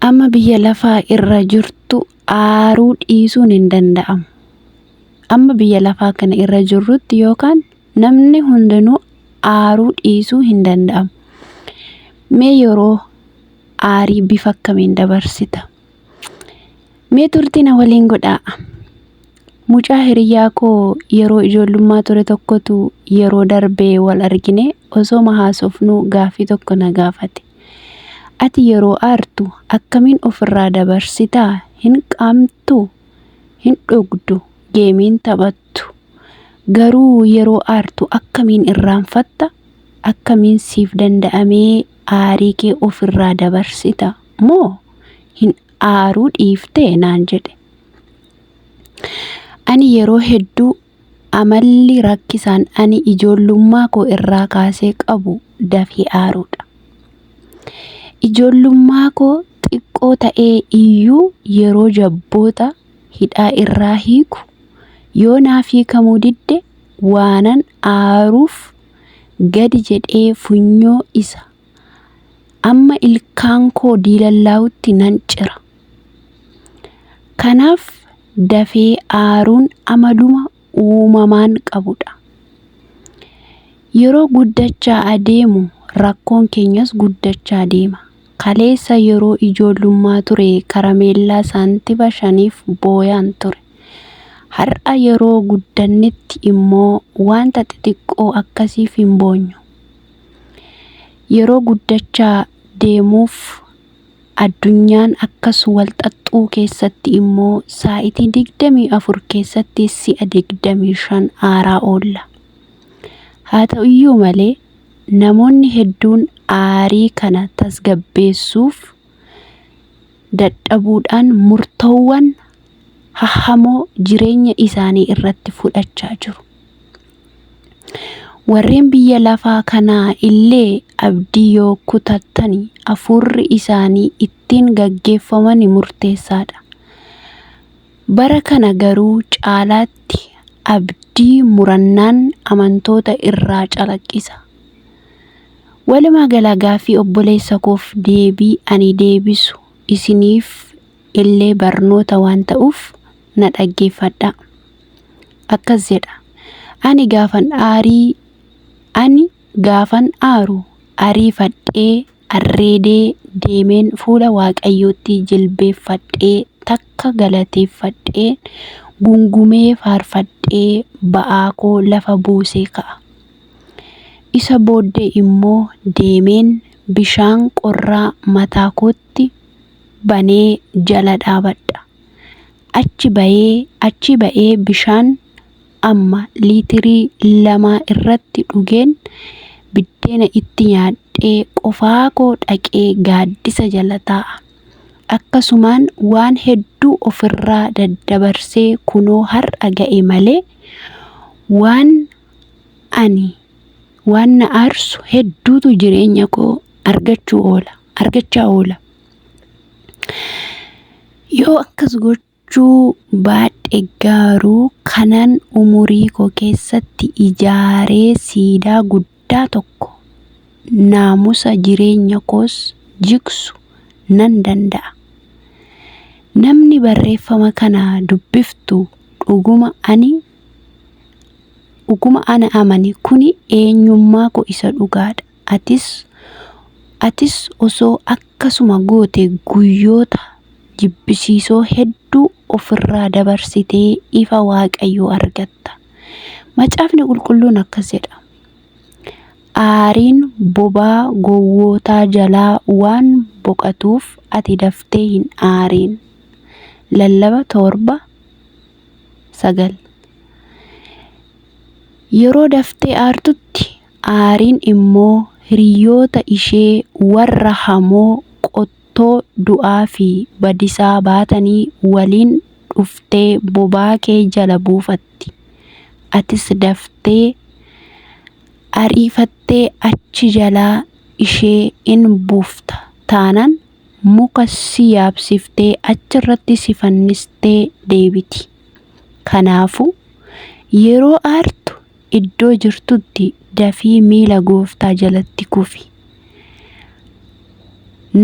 Amma biyya lafaa irra jirtu aaruu dhiisuun hin danda'amu. Amma biyya lafaa kana irra jirrutti yookaan namni hundinuu aaruu dhiisuu hin danda'amu. Mee yeroo aarii bifa akkamiin dabarsita? Mee turtii na waliin godhaa. Mucaa hiriyaa koo yeroo ijoollummaa ture tokkotu yeroo darbee wal argine osoo haasofnuu gaaffii tokko na gaafate. Ati yeroo aartu akkamiin ofirraa dabarsitaa? Hin qaamtu, hin dhugdu, geemiin taphattu. Garuu yeroo aartu akkamiin irraanfatta? Akkamiin siif danda'amee aarii kee ofirraa dabarsita? Moo hin aaruu dhiiftee naan jedhe. Ani yeroo hedduu amalli rakkisaan ani ijoollummaa koo irraa kaasee qabu dafee aaruudha. Ijoollummaa koo xiqqoo ta'ee iyyuu yeroo jabboota hidhaa irraa hiiku yoo naaf hiikamuu didde waanan aaruuf gadi jedhee funyoo isa amma ilkaan koo diilallaa'utti nan cira. Kanaaf dafee aaruun amaluma uumamaan qabudha. Yeroo guddachaa adeemu rakkoon keenyas guddachaa deema. Kaleessa yeroo ijoollummaa ture karameellaa saantima shaniif booyaan ture. Har'a yeroo guddannetti immoo wanta xixiqqoo akkasiif hin boonyu. Yeroo guddachaa deemuuf addunyaan akkas wal xaxxuu keessatti immoo saa'itii 24 keessatti si'a 25 aaraa oolla. Haa ta'uyyuu malee namoonni hedduun aarii kana tasgabbeessuuf dadhabuudhaan murtoowwan hahhamoo jireenya isaanii irratti fudhachaa jiru. Warreen biyya lafaa kanaa illee abdii yoo kutatani hafuurri isaanii ittiin gaggeeffaman murteessaadha. Bara kana garuu caalaatti abdii murannaan amantoota irraa calaqqisa. Walumaa gala gaaffii obboleessa koof deebii ani deebisu isiniif illee barnoota waan ta'uuf na dhaggeeffadhaa. Akkas jedha. Ani gaafan aarii ani gaafan aaru ariifadhee arreedee deemeen fuula Waaqayyootti jilbeeffadhee takka galateeffadhee gungumee faarfadhee ba'aa koo lafa buusee ka'a. Isa booddee immoo deemeen bishaan qorraa mataa kootti banee jala dhaabadha. Achi ba'ee bishaan amma liitirii 2 irratti dhugeen biddeena itti nyaadhee qofaa koo dhaqee gaaddisa jala taa'a. Akkasumaan waan hedduu ofirraa daddabarsee kunoo har'a ga'e malee waan ani waan na aarsu hedduutu jireenya koo argachaa oola. Yoo akkas gochuu baadhe garuu kanan umurii koo keessatti ijaaree siidaa guddaa tokko naamusa jireenya koos jigsu nan danda'a. Namni barreeffama kana dubbiftu dhuguma ana amani kuni eenyummaa koo isa dhugaadha. Atis osoo akkasuma goote guyyoota jibbisiisoo hedduu ofirraa dabarsitee ifa Waaqayyoo argatta. Macaafni qulqulluun akkas jedha. Aariin bobaa gowwootaa jalaa waan boqotuuf ati daftee hin aariin. Lallaba 7:9. Yeroo daftee aartutti aariin immoo hiriyoota ishee warra hamoo qottoo du'aa fi badisaa baatanii waliin dhuftee bobaa kee jala buufatti. Atis daftee ariifattee achi jalaa ishee in buufta. Taanaan muka si yaabsiftee achirratti si fannistee deebiti. Kanaafuu yeroo aartu iddoo jirtutti dafii miila gooftaa jalatti kufi.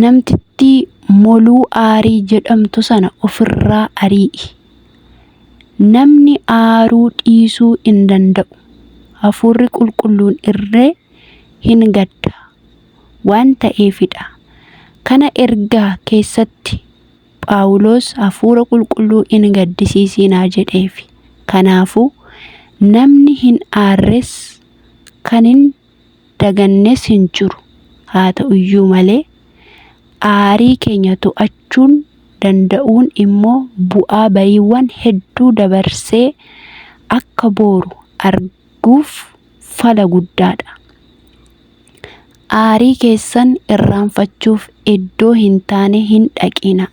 Namtittii moluu aarii jedhamtu sana ofirraa ari'i. Namni aaruu dhiisuu hin danda'u. Hafuurri qulqulluun irree hin gadda waan ta'eefidha. Kana ergaa keessatti Phaawulos hafuura qulqulluu hin gaddisiisinaa jedheefi. Kanaafuu namni hin aarres kan hin dagannes hin jiru. Haa ta'uyyuu malee aarii keenya to'achuun danda'uun immoo bu'aa bayiiwwan hedduu dabarsee akka booru arguuf fala guddaadha. Aarii keessan irraanfachuuf iddoo hin taane hin dhaqina.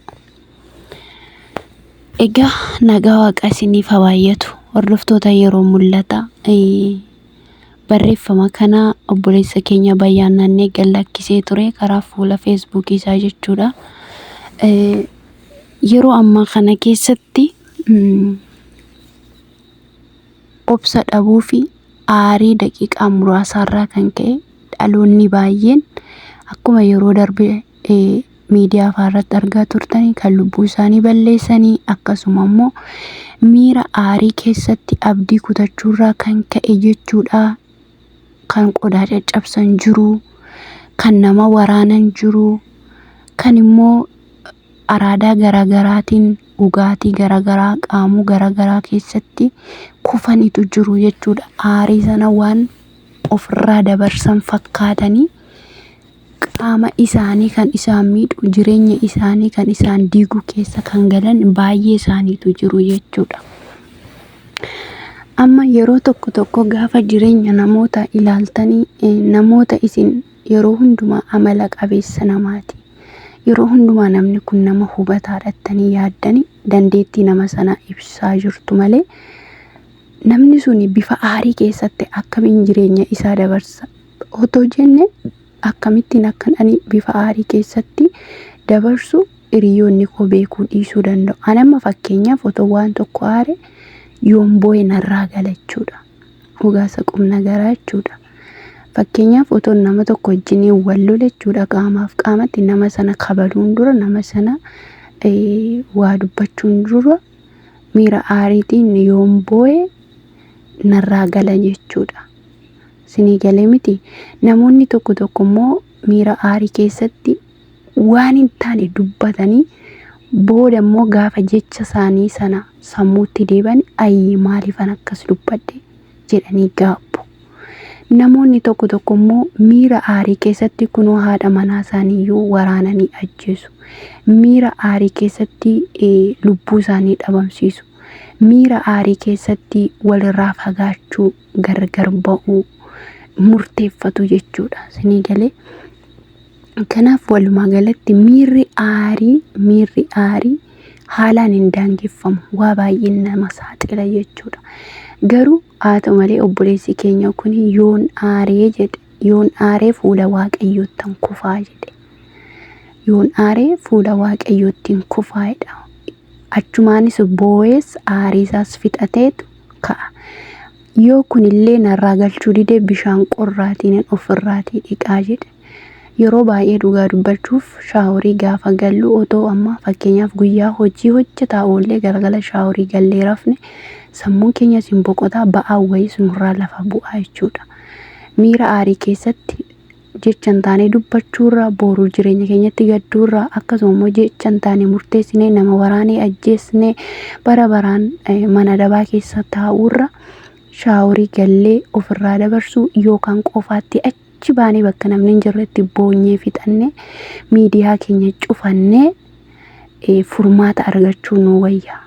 Egaa nagaa waaqa isiniif haa baay'atu. Hordoftoota yeroo mul'ata barreeffama kana obboleessa keenya bayyaannannee gad lakkisee ture karaa fuula feesbuukii isaa jechuudha. Yeroo ammaa kana keessatti obsa dhabuu fi aarii daqiiqaa muraasaarraa kan ka'e dhaloonni baay'een akkuma yeroo darbe miidiyaa fa'aa irratti argaa turtanii kan lubbuu isaanii balleessanii akkasuma immoo miira aarii keessatti abdii kutachuurraa kan ka'e jechuudha. Kan qodaa caccabsan jiru, kan nama waraanan jiru, kan immoo araadaa garaagaraatiin dhugaatii garaagaraa qaamuu garaagaraa keessatti kufanitu jiru jechuudha. Aarii sana waan ofirraa dabarsan fakkaatanii qaama isaanii kan isaan miidhu, jireenya isaanii kan isaan diigu keessa kan galan baay'ee isaaniitu jiru jechuudha. Amma yeroo tokko tokko gaafa jireenya namoota ilaaltanii namoota isin yeroo hundumaa amala qabeessa namaati. Yeroo hundumaa namni kun nama hubataadha jettanii yaaddanii dandeettii nama sanaa ibsaa jirtu malee namni suni bifa aarii keessatti akkamiin jireenya isaa dabarsa otoo jenne akkamittiin akkan ani bifa aarii keessatti dabarsu hiriyoonni koo beekuu dhiisuu danda'u. Ani amma fakkeenyaaf otoo waan tokko aare yoon boo'e narraa gala jechuudha. Dhugaasa qubna garaa jechuudha. Fakkeenyaaf otoo nama tokko wajjin wal lole jechuudha qaamaaf qaamatti nama sana kabaluun dura nama sana waa dubbachuun dura miira aariitiin yoon boo'e narraa gala jechuudha. Isinii galee miti namoonni tokko tokko immoo miira aarii keessatti waan hin taane dubbatanii booda immoo gaafa jecha isaanii sana sammuutti deeban ayyii maaliifan akkas dubbadhe jedhanii gaabbu. Namoonni tokko tokko immoo miira aarii keessatti kunoo haadha manaa isaaniiyyuu waraananii ajjeesu. Miira aarii keessatti lubbuu isaanii dhabamsiisu. Miira aarii keessatti walirraa fagaachuu, gargar ba'uu murteeffatu jechuudha. Isinii galee. Kanaaf walumaa galatti miirri aarii haalaan hin daangeffamu. Waa baay'een nama saaxila jechuudha. Garuu haa ta'u malee obboleessi keenya kun yoon aaree jedhe, yoon aaree fuula waaqayyoottan kufaa jedhe. Yoon aaree fuula waaqayyoottiin kufaa jedha. Achumaanis boo'ees aarii isaas fixateetu ka'a. Yoo kunillee narraa galchuu dide bishaan qorraatiin ofirraatii dhiqaa jedhe. Yeroo baay'ee dhugaa dubbachuuf shaaworii gaafa gallu otoo amma fakkeenyaaf guyyaa hojii hojjetaa oollee galgala shaaworii gallee rafne sammuun keenyas hin boqotaa ba'aa wayiis nurraa lafa bu'aa jechuudha. Miira aarii keessatti jecha hin taane dubbachuurraa boruu jireenya keenyatti gadduurraa akkasuma immoo jecha hin taane murteessinee nama waraanee ajjeesnee bara baraan mana dabaa keessa taa'uurra shaaworii gallee ofirraa dabarsuu yookaan qofaatti achi baanee bakka namni hin jirretti boonyee fixannee miidiyaa keenya cufannee furmaata argachuu nu wayya.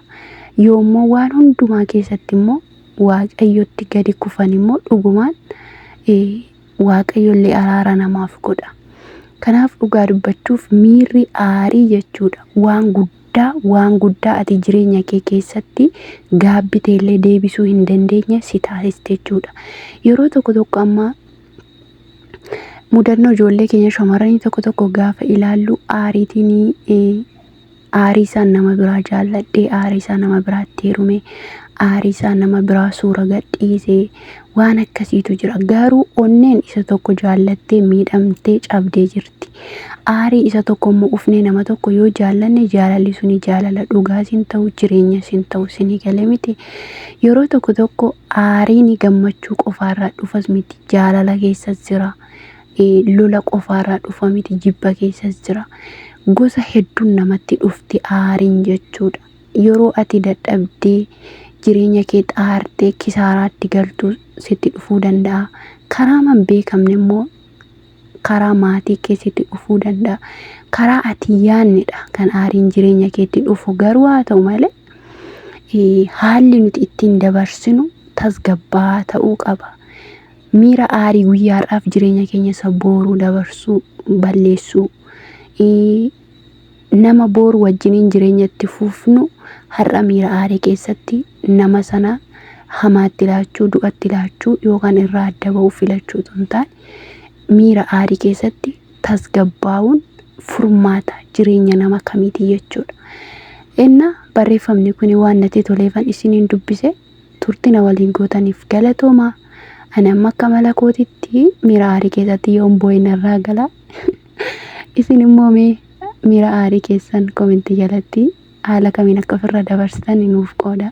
Yoommoo waan hundumaa keessatti immoo waaqayyotti gadi kufan immoo dhugumaan waaqayyollee araara namaaf godha. Kanaaf dhugaa dubbachuuf miirri aarii jechuudha waan guddaa ati jireenya kee keessatti gaabbiteellee deebisuu hin dandeenye si taasiste jechuudha. Yeroo tokko tokko amma mudannoo ijoollee keenya shamarranii tokko tokko gaafa ilaallu aariitiin aarii isaan nama biraa jaalladhee aarii isaa nama biraatti heerume Aarii isaa nama biraa suura gadhiisee waan akkasiitu jira. Garuu onneen isa tokko jaallattee miidhamtee cabdee jirti. Aarii isa tokko immoo ufnee nama tokko yoo jaallanne jaalalli suni jaalala dhugaa sin ta'u, jireenya sin ta'u, sinii galee miti. Yeroo tokko tokko aariin gammachuu qofaarraa dhufas miti, jaalala keessas jira. Lola qofaarraa dhufa miti, jibba keessas jira. Gosa hedduun namatti dhufti aariin jechuudha. Yeroo ati dadhabdee jireenya kee xaartee kisaaraatti galtu sitti dhufuu danda'a. Karaa man beekamne immoo karaa maatii kee sitti dhufuu danda'a. Karaa ati yaadnedha kan aariin jireenya keetti dhufu. Garuu haa ta'u malee haalli nuti ittiin dabarsinu tasgabbaa'aa ta'uu qaba. Miira aarii guyyaadhaaf jireenya keenya isa booruu dabarsuu balleessuu, nama booru wajjiniin jireenya itti fufnu har'a miira aarii keessatti nama sana hamaatti laachuu, du'atti laachuu yookaan irraa adda ba'uu filachuu otoo hin taane miira aarii keessatti tasgabbaa'uun furmaata jireenya nama kamiiti jechuudha. Inna barreeffamni kun waan natti toleefan isiniin dubbise, turtina waliin gootaniif galatoomaa. Ani amma akka mala kootitti miira aarii keessatti yoon boo'e narraa gala. Isin immoo mee miira aarii keessan komentii jalatti haala kamiin akka ofirra dabarsitan nuuf qooda.